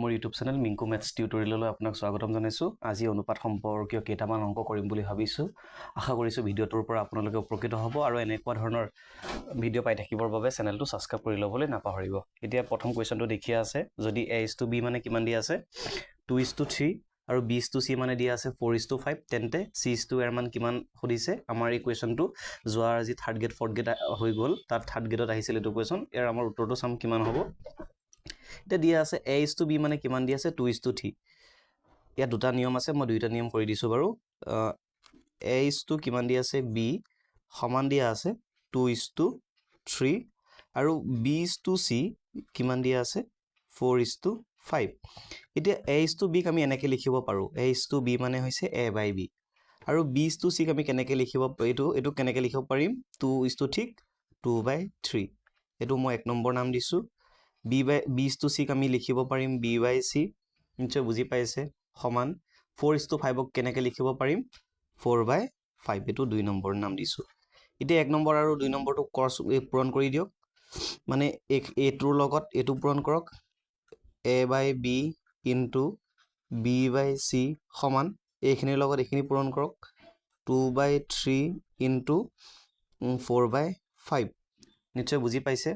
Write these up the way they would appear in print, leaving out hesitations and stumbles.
মোৰ YouTube channel Minku maths টিউটৰিয়েললৈ আপোনাক স্বাগতম জনাইছোঁ। আজি অনুপাত সম্পৰ্কীয় কেইটামান অংক কৰিম বুলি ভাবিছোঁ। আশা কৰিছোঁ ভিডিঅ'টোৰ পৰা আপোনালোকে উপকৃত হ'ব আৰু এনেকুৱা ধৰণৰ ভিডিঅ' পাই থাকিবৰ বাবে চেনেলটো ছাবস্ক্ৰাইব কৰি ল'বলৈ নাপাহৰিব। এতিয়া প্ৰথম কুৱেশ্যনটো দেখি আছে, যদি এ is two B মানে কিমান দিয়া আছে? 2:3 আৰু বি is two C মানে দিয়া আছে 4:5, তেন্তে চি is two এৰ মান কিমান সুধিছে। আমাৰ এই কুৱেশ্যনটো যোৱাৰ আজি থাৰ্ড গ্ৰেড, ফ'ৰ্থ গ্ৰেড হৈ গ'ল, তাত থাৰ্ড গ্ৰেডত আহিছিল এইটো কুৱেশ্যন। ইয়াৰ আমাৰ উত্তৰটো চাম কিমান হ'ব। এতিয়া দিয়া আছে এ is two B মানে কিমান দিয়া আছে? 2:3। ইয়াত দুটা নিয়ম আছে, মই দুইটা নিয়ম কৰি দিছোঁ বাৰু। এ is two কিমান দিয়া আছে? বি সমান দিয়া আছে 2:3 আৰু বি is two C কিমান দিয়া আছে? 4:5। এতিয়া এ is two বিক আমি এনেকৈ লিখিব পাৰোঁ। এ is two B মানে হৈছে এ বাই বি। আৰু বি is two চিক আমি কেনেকৈ লিখিব, এইটো কেনেকৈ লিখিব পাৰিম? টু is two থ্ৰীক 2/3। এইটো মই এক নম্বৰ নাম দিছোঁ। বি is two চিক আমি লিখিব পাৰিম বি বাই চি, নিশ্চয় বুজি পাইছে, সমান 4:5ক কেনেকৈ লিখিব পাৰিম? 4/5। এইটো দুই নম্বৰ নাম দিছোঁ। এতিয়া এক নম্বৰ আৰু দুই নম্বৰটো ক্ৰছ পূৰণ কৰি দিয়ক। মানে এইটোৰ লগত এইটো পূৰণ কৰক। A by B into B by C সমান এইখিনিৰ লগত এইখিনি পূৰণ কৰক, 2/3 into 4/5। নিশ্চয় বুজি পাইছে।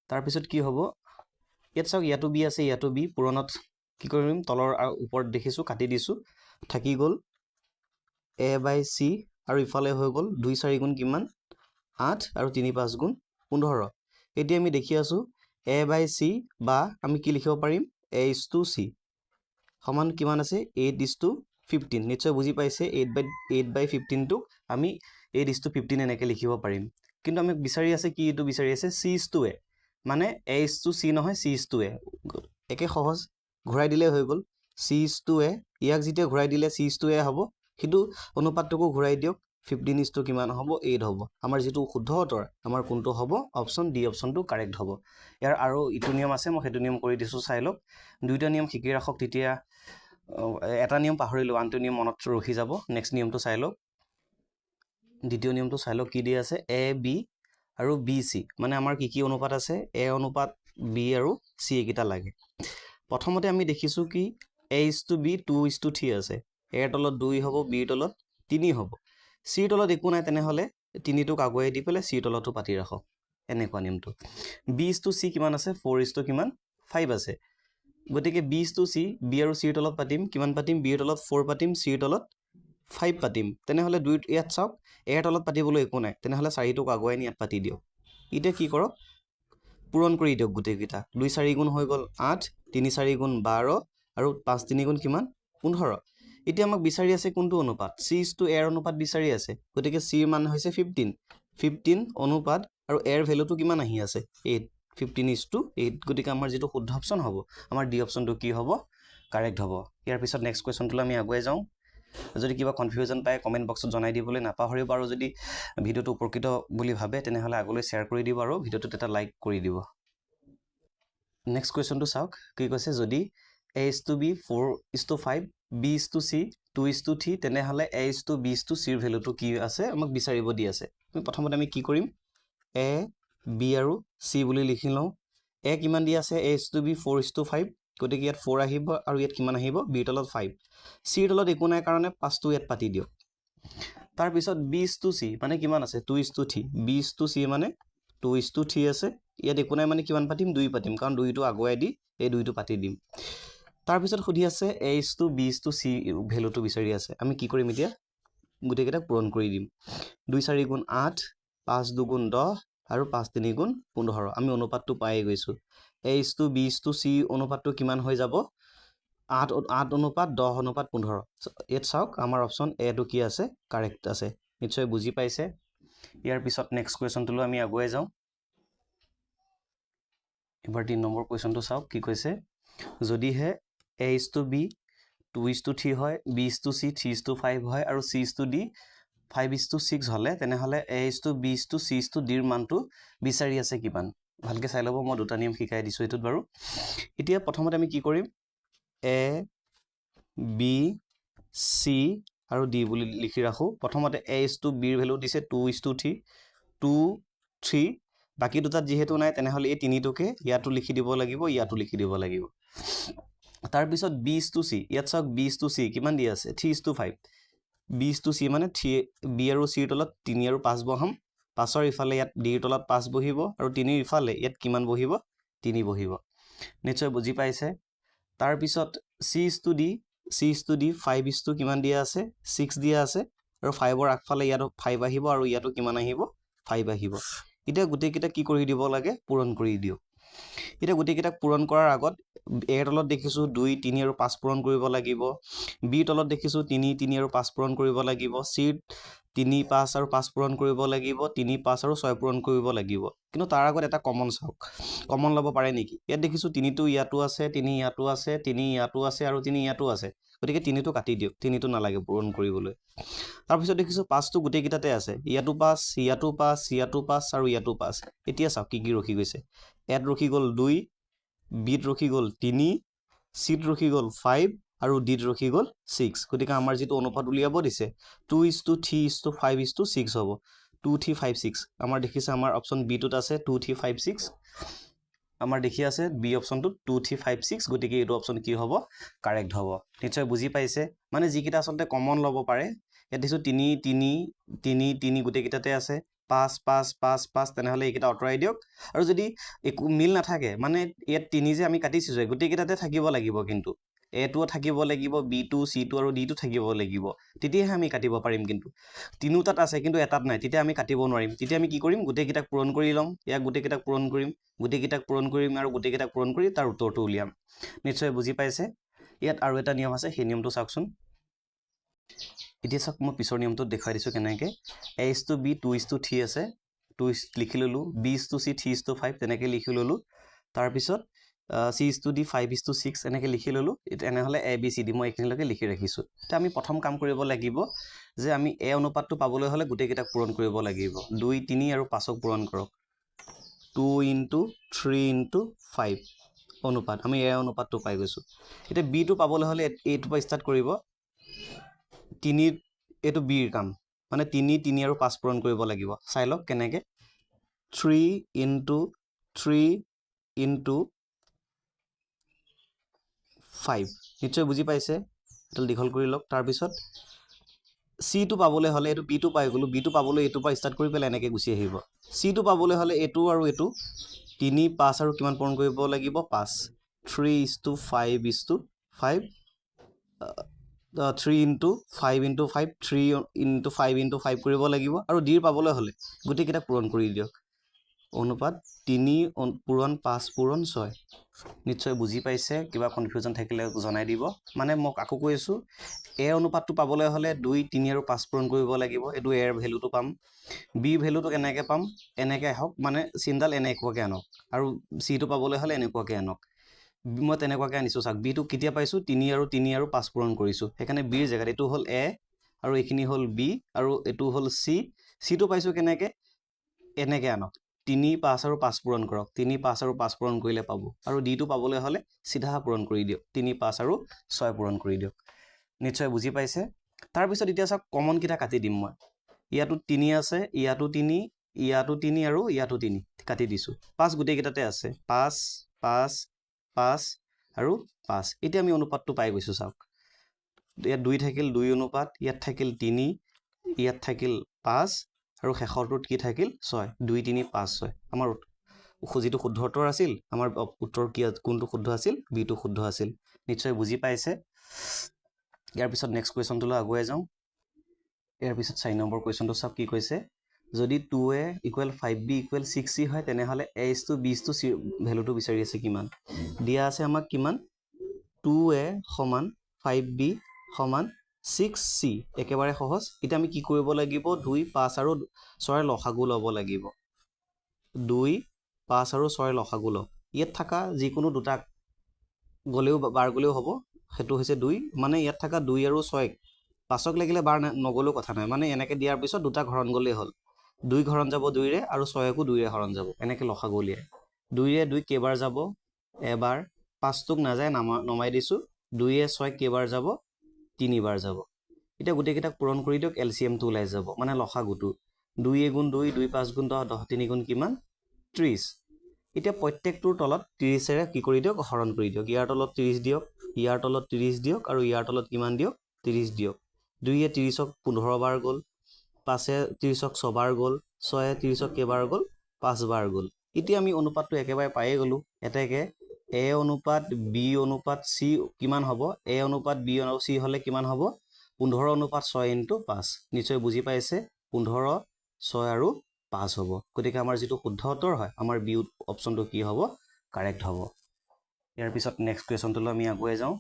তাৰপিছত কি হ'ব? ইয়াত চাওক, ইয়াতো বি আছে, ইয়াতো বি। পূৰণত কি কৰিম? তলৰ আৰু ওপৰত দেখিছোঁ, কাটি দিছোঁ। থাকি গ'ল এ বাই চি আৰু ইফালে হৈ গ'ল দুই চাৰি গুণ কিমান? 8 আৰু তিনি পাঁচ গুণ 15। এতিয়া আমি দেখি আছোঁ এ বাই চি বা আমি কি লিখিব পাৰিম? এ is two C সমান কিমান আছে? 8:15। নিশ্চয় বুজি পাইছে, 8/15টোক আমি 8:15 এনেকৈ লিখিব পাৰিম। কিন্তু আমি বিচাৰি আছে কি? এইটো বিচাৰি আছে চি is two এ, মানে এ is two C নহয়, চি is two এ। একে সহজ, ঘূৰাই দিলেই হৈ গ'ল। চি is two এ, ইয়াক যেতিয়া ঘূৰাই দিলে চি is two এ হ'ব, সেইটো অনুপাতটোকো ঘূৰাই দিয়ক। 15 is two কিমান হ'ব? 8 হ'ব। আমাৰ যিটো শুদ্ধ উত্তৰ, আমাৰ কোনটো হ'ব? অপশ্যন ডি অপশ্যনটো কাৰেক্ট হ'ব। ইয়াৰ আৰু ইটো নিয়ম আছে, মই সেইটো নিয়ম কৰি দিছোঁ, চাই লওক। দুইটা নিয়ম শিকি ৰাখক, তেতিয়া এটা নিয়ম পাহৰিলোঁ, আনটো নিয়ম মনত ৰখি যাব। নেক্সট নিয়মটো চাই লওক। দ্বিতীয় নিয়মটো চাই লওক, কি দি আছে? এ বি আৰু বি চি, মানে আমাৰ কি কি অনুপাত আছে? এ অনুপাত বি আৰু চি, এইকেইটা লাগে। প্ৰথমতে আমি দেখিছোঁ কি A is to B 2:3 আছে। এৰ তলত দুই হ'ব, বিৰ তলত তিনি হ'ব। চিৰ তলত একো নাই, তেনেহ'লে তিনিটোক আগুৱাই দি পেলাই চিৰ তলতো পাতি ৰাখক, এনেকুৱা নিয়মটো। বি is two C কিমান আছে? ফ'ৰ is two কিমান? ফাইভ আছে। গতিকে B is to C, B আৰু চিৰ তলত পাতিম। কিমান পাতিম? বিৰ তলত ফ'ৰ পাতিম, চিৰ তলত ফাইভ পাতিম। তেনেহ'লে দুই, ইয়াত চাওক, এৰ তলত পাতিবলৈ একো নাই, তেনেহ'লে চাৰিটোক আগুৱাই নি ইয়াত পাতি দিয়ক। এতিয়া কি কৰক? পূৰণ কৰি দিয়ক গোটেইকেইটা। দুই চাৰি গুণ হৈ গ'ল 8, তিনি চাৰি গুণ 12 আৰু পাঁচ তিনি গুণ কিমান? 15। এতিয়া আমাক বিচাৰি আছে কোনটো অনুপাত? চি is two এৰ অনুপাত বিচাৰি আছে। গতিকে চিৰ মান হৈছে 15। 15 অনুপাত আৰু এৰ ভেলুটো কিমান আহি আছে? 8। 15:8। গতিকে আমাৰ যিটো শুদ্ধ অপশ্যন হ'ব, আমাৰ ডি অপশ্যনটো কি হ'ব? কাৰেক্ট হ'ব। ইয়াৰ পিছত নেক্সট কুৱেশ্যনটোলৈ আমি আগুৱাই যাওঁ। যদি কিবা কনফিউজন পায়, কমেণ্ট বক্সত জনাই দিবলৈ নাপাহৰিব আৰু যদি ভিডিঅ'টো উপকৃত বুলি ভাবে, তেনেহ'লে আগলৈ শ্বেয়াৰ কৰি দিব আৰু ভিডিঅ'টোত এটা লাইক কৰি দিব। নেক্সট কুৱেশ্যনটো চাওক, কি কৈছে? যদি A is to B 4:5, B is to C 2:3, তেনেহ'লে A is to B is to চিৰ ভেলুটো কি আছে, আমাক বিচাৰিব দি আছে। আমি প্ৰথমতে আমি কি কৰিম? এ, বি আৰু চি বুলি লিখি লওঁ। এ কিমান দি আছে? A is to B 4:5। গতিকে ইয়াত ফ'ৰ আহিব আৰু ইয়াত কিমান আহিব? বিৰ তলত ফাইভ। চিৰ তলত একো নাই কাৰণে পাঁচটো ইয়াত পাতি দিয়ক। তাৰপিছত বি is two C মানে কিমান আছে? 2:3। B is to C মানে 2:3 আছে। ইয়াত একো নাই মানে কিমান পাতিম? দুই পাতিম, কাৰণ দুইটো আগুৱাই দি এই দুইটো পাতি দিম। তাৰপিছত সুধি আছে A is to B is to C ভেলুটো বিচাৰি আছে। আমি কি কৰিম এতিয়া? গোটেইকেইটাক পূৰণ কৰি দিম। দুই চাৰি গুণ 8, পাঁচ দুগুণ 10 আৰু পাঁচ তিনি গুণ 15। আমি অনুপাতটো পাই গৈছোঁ। A is to B is to C অনুপাতটো কিমান হৈ যাব? 8, 8 অনুপাত 10 অনুপাত 15। ইয়াত চাওক, আমাৰ অপশ্যন এটো কি আছে? কাৰেক্ট আছে। নিশ্চয় বুজি পাইছে। ইয়াৰ পিছত নেক্সট কুৱেশ্যনটোলৈ আমি আগুৱাই যাওঁ। এইবাৰ তিনি নম্বৰ কুৱেশ্যনটো চাওক, কি কৈছে? যদিহে A is to B 2:3 হয়, B is to C 3:5 হয় আৰু C is to D 5:6 হ'লে, তেনেহ'লে A is to B is to C is to ডিৰ মানটো বিচাৰি আছে কিমান। ভালকৈ চাই ল'ব, মই দুটা নিয়ম শিকাই দিছোঁ এইটোত বাৰু। এতিয়া প্ৰথমতে আমি কি কৰিম? এ, বি, চি আৰু ডি বুলি লিখি ৰাখোঁ। প্ৰথমতে এ is two বিৰ ভেলু দিছে 2:3, 2 3। বাকী দুটাত যিহেতু নাই, তেনেহ'লে এই তিনিটোকে ইয়াতো লিখি দিব লাগিব, ইয়াতো লিখি দিব লাগিব। তাৰপিছত বি is two চি। ইয়াত চাওক, বি is two চি কিমান দি আছে? 3:5। B is to C মানে থ্ৰী, বি আৰু চিৰ তলত তিনি আৰু পাঁচ বহাম। পাঁচৰ ইফালে ইয়াত ডিৰ তলত পাঁচ বহিব আৰু তিনিৰ ইফালে ইয়াত কিমান বহিব? তিনি বহিব। নিশ্চয় বুজি পাইছে। তাৰপিছত C is to D, C is to D 5 is to কিমান দিয়া আছে? ছিক্স দিয়া আছে। আৰু ফাইভৰ আগফালে ইয়াতো ফাইভ আহিব আৰু ইয়াতো কিমান আহিব? ফাইভ আহিব। এতিয়া গোটেইকেইটা কি কৰি দিব লাগে? পূৰণ কৰি দিয়ক। এতিয়া গোটেইকেইটাক পূৰণ কৰাৰ আগত এৰ তলত দেখিছোঁ দুই, তিনি আৰু পাঁচ পূৰণ কৰিব লাগিব। বিৰ তলত দেখিছোঁ তিনি, তিনি আৰু পাঁচ পূৰণ কৰিব লাগিব। চিৰ তিনি, পাঁচ আৰু পাঁচ পূৰণ কৰিব লাগিব। তিনি, পাঁচ আৰু ছয় পূৰণ কৰিব লাগিব। কিন্তু তাৰ আগত এটা কমন চাওক, কমন ল'ব পাৰে নেকি? ইয়াত দেখিছোঁ তিনিটো ইয়াতো আছে, তিনি ইয়াতো আছে, তিনি ইয়াতো আছে আৰু তিনি ইয়াতো আছে। গতিকে তিনিটো কাটি দিয়ক, তিনিটো নালাগে পূৰণ কৰিবলৈ। তাৰপিছত দেখিছোঁ পাঁচটো গোটেইকেইটাতে আছে। ইয়াতো পাঁচ, ইয়াতো পাঁচ, ইয়াতো পাঁচ আৰু ইয়াতো পাঁচ। এতিয়া চাওক কি কি ৰখি গৈছে। এত ৰখি গ'ল দুই, বিত ৰখি গ'ল তিনি, চিত ৰখি গ'ল ফাইভ আৰু ডিত ৰখি গ'ল ছিক্স। গতিকে আমাৰ যিটো অনুপাত উলিয়াব দিছে, 2:3:5:6 হ'ব। Two, three, five, six. আমাৰ দেখিছে, আমাৰ অপশ্যন বিটোত আছে টু, থ্ৰী, ফাইভ, ছিক্স। আমাৰ দেখি আছে বি অপশ্যনটোত টু, থ্ৰী, ফাইভ, ছিক্স। গতিকে এইটো অপশ্যন কি হ'ব? কাৰেক্ট হ'ব। নিশ্চয় বুজি পাইছে। মানে যিকেইটা আচলতে কমন ল'ব পাৰে, ইয়াত দিছোঁ তিনি, তিনি, তিনি, তিনি গোটেইকেইটাতে আছে, পাঁচ, পাঁচ, পাঁচ, পাঁচ, তেনেহ'লে এইকেইটা আঁতৰাই দিয়ক। আৰু যদি একো মিল নাথাকে, মানে ইয়াত তিনি যে আমি কাটিছোঁ, গোটেইকেইটাতে থাকিব লাগিব, কিন্তু এটোও থাকিব লাগিব, বিটো, চিটো আৰু ডিটো থাকিব লাগিব, তেতিয়াহে আমি কাটিব পাৰিম। কিন্তু তিনিওটাত আছে কিন্তু এটাত নাই, তেতিয়া আমি কাটিব নোৱাৰিম। তেতিয়া আমি কি কৰিম? গোটেইকেইটাক পূৰণ কৰি ল'ম। ইয়াক গোটেইকেইটাক পূৰণ কৰিম, গোটেইকেইটাক পূৰণ কৰিম আৰু গোটেইকেইটাক পূৰণ কৰি তাৰ উত্তৰটো উলিয়াম। নিশ্চয় বুজি পাইছে। ইয়াত আৰু এটা নিয়ম আছে, সেই নিয়মটো চাওকচোন। এতিয়া চাওক, মই পিছৰ নিয়মটোত দেখুৱাই দিছোঁ কেনেকৈ। A is to B 2:3 আছে, টু is লিখি ল'লোঁ। B is to C 3:5, তেনেকৈ লিখি ল'লোঁ। তাৰপিছত C is to D 5:6, এনেকৈ লিখি ল'লোঁ। তেনেহ'লে এ, বি, চি, ডি মই এইখিনিলৈকে লিখি ৰাখিছোঁ। এতিয়া আমি প্ৰথম কাম কৰিব লাগিব যে আমি এ অনুপাতটো পাবলৈ হ'লে গোটেইকেইটাক পূৰণ কৰিব লাগিব। দুই, তিনি আৰু পাঁচক পূৰণ কৰক। 2 into 3 into 5 অনুপাত, আমি এ অনুপাতটো পাই গৈছোঁ। এতিয়া বিটো পাবলৈ হ'লে এইটোৰ পৰা ষ্টাৰ্ট কৰিব। তিনি, এইটো বিৰ কাম, মানে তিনি, তিনি আৰু পাঁচ পূৰণ কৰিব লাগিব। চাই লওক কেনেকৈ। 3 into 3 into 5। নিশ্চয় বুজি পাইছে। এইটো দীঘল কৰি লওক। তাৰপিছত চিটো পাবলৈ হ'লে, এইটো বিটো পাই গ'লোঁ, বিটো পাবলৈ এইটোৰ পৰা ষ্টাৰ্ট কৰি পেলাই এনেকৈ গুচি আহিব। চিটো পাবলৈ হ'লে এইটো আৰু এইটো, তিনি, পাঁচ আৰু কিমান পূৰণ কৰিব লাগিব? পাঁচ। 3:5:5, 3 into 5 into 5, 3 into 5 into 5 কৰিব লাগিব। আৰু ডিৰ পাবলৈ হ'লে গোটেইকেইটা পূৰণ কৰি দিয়ক। অনুপাত তিনি পূৰণ পাঁচ পূৰণ ছয়। নিশ্চয় বুজি পাইছে। কিবা কনফিউজন থাকিলে জনাই দিব। মানে মোক আকৌ কৈ আছোঁ, এ অনুপাতটো পাবলৈ হ'লে দুই, তিনি আৰু পাঁচ পূৰণ কৰিব লাগিব। এইটো এৰ ভেলুটো পাম। বি ভেলুটো কেনেকৈ পাম? এনেকৈ আহক, মানে চিনডাল এনেকুৱাকৈ আনক। আৰু চিটো পাবলৈ হ'লে এনেকুৱাকৈ আনক। মই তেনেকুৱাকৈ আনিছোঁ। চাওক, বিটো কেতিয়া পাইছোঁ? তিনি আৰু তিনি আৰু পাঁচ পূৰণ কৰিছোঁ। সেইকাৰণে বিৰ জেগাত এইটো হ'ল এ আৰু এইখিনি হ'ল বি আৰু এইটো হ'ল চি। চিটো পাইছোঁ কেনেকৈ? এনেকৈ আনক, তিনি, পাঁচ আৰু পাঁচ পূৰণ কৰক। তিনি, পাঁচ আৰু পাঁচ পূৰণ কৰিলে পাব। আৰু ডিটো পাবলৈ হ'লে চিধা পূৰণ কৰি দিয়ক, তিনি, পাঁচ আৰু ছয় পূৰণ কৰি দিয়ক। নিশ্চয় বুজি পাইছে। তাৰপিছত এতিয়া চাওক, কমনকেইটা কাটি দিম মই। ইয়াতো তিনি আছে, ইয়াতো তিনি, ইয়াতো তিনি আৰু ইয়াতো তিনি, কাটি দিছোঁ। পাঁচ গোটেইকেইটাতে আছে, পাঁচ, পাঁচ, পাঁচ আৰু পাঁচ। এতিয়া আমি অনুপাতটো পাই গৈছোঁ। চাওক, ইয়াত দুই থাকিল, দুই অনুপাত, ইয়াত থাকিল তিনি, ইয়াত থাকিল পাঁচ আৰু শেষৰটোত কি থাকিল? ছয়। দুই, তিনি, পাঁচ, ছয়। আমাৰ যিটো শুদ্ধ উত্তৰ আছিল, আমাৰ উত্তৰ কি, কোনটো শুদ্ধ আছিল? বিটো শুদ্ধ আছিল। নিশ্চয় বুজি পাইছে। ইয়াৰ পিছত নেক্সট কুৱেশ্যনটোলৈ আগুৱাই যাওঁ। ইয়াৰ পিছত 4 নম্বৰ কুৱেশ্যনটো চাওক কি কৈছে। যদি 2 A equal 5 B equal 6 C হয়, তেনেহ'লে A is to B is to C ভেলুটো বিচাৰি আছে কিমান? দিয়া আছে আমাক কিমান? টু এ সমান ফাইভ বি সমান ছিক্স চি। একেবাৰে সহজ। এতিয়া আমি কি কৰিব লাগিব? দুই, পাঁচ আৰু ছয়ৰ লসাগু ল'ব লাগিব। দুই, পাঁচ আৰু ছয়ৰ লসাগু লওক। ইয়াত থকা যিকোনো দুটাক গ'লেও, বাৰ গ'লেও হ'ব। সেইটো হৈছে দুই। মানে ইয়াত থকা দুই আৰু ছয়, পাঁচক লাগিলে বাৰ নগ'লেও কথা নাই। মানে এনেকৈ দিয়াৰ পিছত দুটাক হৰণ গ'লেই হ'ল। দুই হৰণ যাব দুইৰে আৰু ছয়কো দুইৰে হৰণ যাব। এনেকৈ লসাগু উলিয়াই দুইৰে দুই কেইবাৰ যাব? এবাৰ। পাঁচটোক নাযায়, নমাই দিছোঁ। দুইয়ে ছয় কেইবাৰ যাব? তিনিবাৰ যাব। এতিয়া গোটেইকেইটাক পূৰণ কৰি দিয়ক, এল চি এমটো ওলাই যাব, মানে লসাগুটো। দুই এগুণ দুই, দুই পাঁচ গুণ দহ, দহ তিনি গুণ কিমান? 30। এতিয়া প্ৰত্যেকটোৰ তলত 30ৰে কি কৰি দিয়ক? হৰণ কৰি দিয়ক। ইয়াৰ তলত 30 দিয়ক, ইয়াৰ তলত 30 দিয়ক আৰু ইয়াৰ তলত কিমান দিয়ক? 30 দিয়ক। দুইয়ে 30ক 15 বাৰ গ'ল, পাঁচে 30ক ছবাৰ গ'ল, ছয়ে 30ক কেইবাৰ গ'ল? পাঁচবাৰ গ'ল। এতিয়া আমি অনুপাতটো একেবাৰে পায়ে গ'লোঁ। এতেকে এ অনুপাত বি অনুপাত চি কিমান হ'ব? এ অনুপাত বি অনুপাত চি হ'লে কিমান হ'ব? 15 অনুপাত 6 ইনটু 5। নিশ্চয় বুজি পাইছে, 15, 6 আৰু 5 হ'ব। গতিকে আমাৰ যিটো শুদ্ধ উত্তৰ হয়, আমাৰ বি অপশ্যনটো কি হ'ব? কাৰেক্ট হ'ব। ইয়াৰ পিছত নেক্সট কুৱেশ্যনটোলৈ আমি আগুৱাই যাওঁ।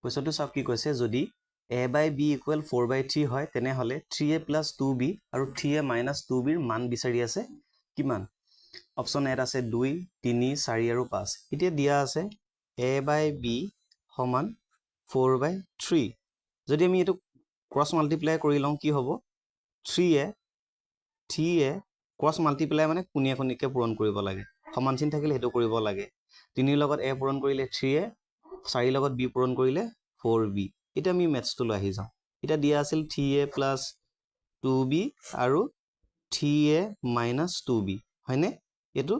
কুৱেশ্যনটো চাওক কি কৈছে। যদি A by B equal 4/3 হয়, তেনেহ'লে three A plus two B আৰু থ্ৰী এ মাইনাছ টু বিৰ মান বিচাৰি আছে কিমান? অপশ্যন এত আছে 2, 3, 4 আৰু 5। এতিয়া দিয়া আছে এ বাই বি সমান 4/3। যদি আমি এইটো ক্ৰছ মাল্টিপ্লাই কৰি লওঁ, কি হ'ব? Three A, three A cross multiply মানে কোণীয়া কোণীকৈ পূৰণ কৰিব লাগে। সমান চিন থাকিলে সেইটো কৰিব লাগে। তিনিৰ লগত এ পূৰণ কৰিলে থ্ৰী এ, চাৰিৰ লগত বি পূৰণ কৰিলে ফ'ৰ বি। এতিয়া আমি মেথছটোলৈ আহি যাওঁ। এতিয়া দিয়া আছিল three A plus two B আৰু three A minus two B, হয়নে এইটো?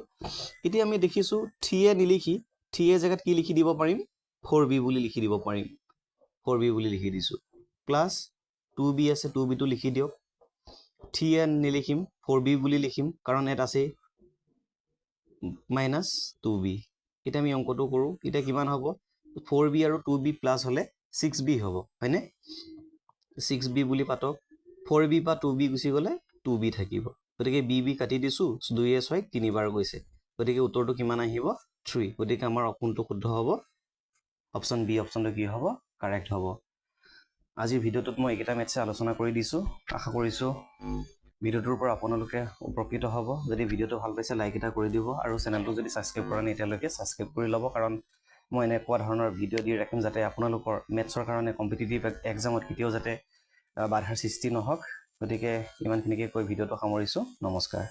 এতিয়া আমি দেখিছোঁ থ্ৰী এ নিলিখি থ্ৰী এ জেগাত কি লিখি দিব পাৰিম? ফ'ৰ বি বুলি লিখি দিব পাৰিম। ফ'ৰ বি বুলি লিখি দিছোঁ। প্লাছ টু বি আছে, টু বিটো লিখি দিয়ক। থ্ৰী এ নিলিখিম, ফ'ৰ বি বুলি লিখিম, কাৰণ ইয়াত আছেই মাইনাছ টু বি। এতিয়া আমি অংকটো কৰোঁ। এতিয়া কিমান হ'ব? ফ'ৰ বি আৰু টু বি প্লাছ হ'লে ছিক্স বি হ'ব, হয়নে? ছিক্স বি বুলি পাতক। ফ'ৰ বি বা টু বি গুচি গ'লে টু বি থাকিব। গতিকে বি বি কাটি দিছোঁ। দুয়ে ছয় তিনিবাৰ গৈছে। গতিকে উত্তৰটো কিমান আহিব? থ্ৰী। গতিকে আমাৰ অপশ্যনটো শুদ্ধ হ'ব। অপশ্যন বি অপশ্যনটো কি হ'ব? কাৰেক্ট হ'ব। আজিৰ ভিডিঅ'টোত মই এইকেইটা মেথছে আলোচনা কৰি দিছোঁ। আশা কৰিছোঁ ভিডিঅ'টোৰ পৰা আপোনালোকে উপকৃত হ'ব। যদি ভিডিঅ'টো ভাল পাইছে, লাইক এটা কৰি দিব আৰু চেনেলটো যদি ছাবস্ক্ৰাইব কৰা নাই এতিয়ালৈকে, ছাবস্ক্ৰাইব কৰি ল'ব, কাৰণ মই এনেকুৱা ধৰণৰ ভিডিঅ' দি ৰাখিম যাতে আপোনালোকৰ মেথছৰ কাৰণে কম্পিটিটিভ এক্সামত কেতিয়াও যাতে বাধাৰ সৃষ্টি নহওক। গতিকে ইমানখিনিকে কৈ ভিডিঅ'টো সামৰিছোঁ। নমস্কাৰ।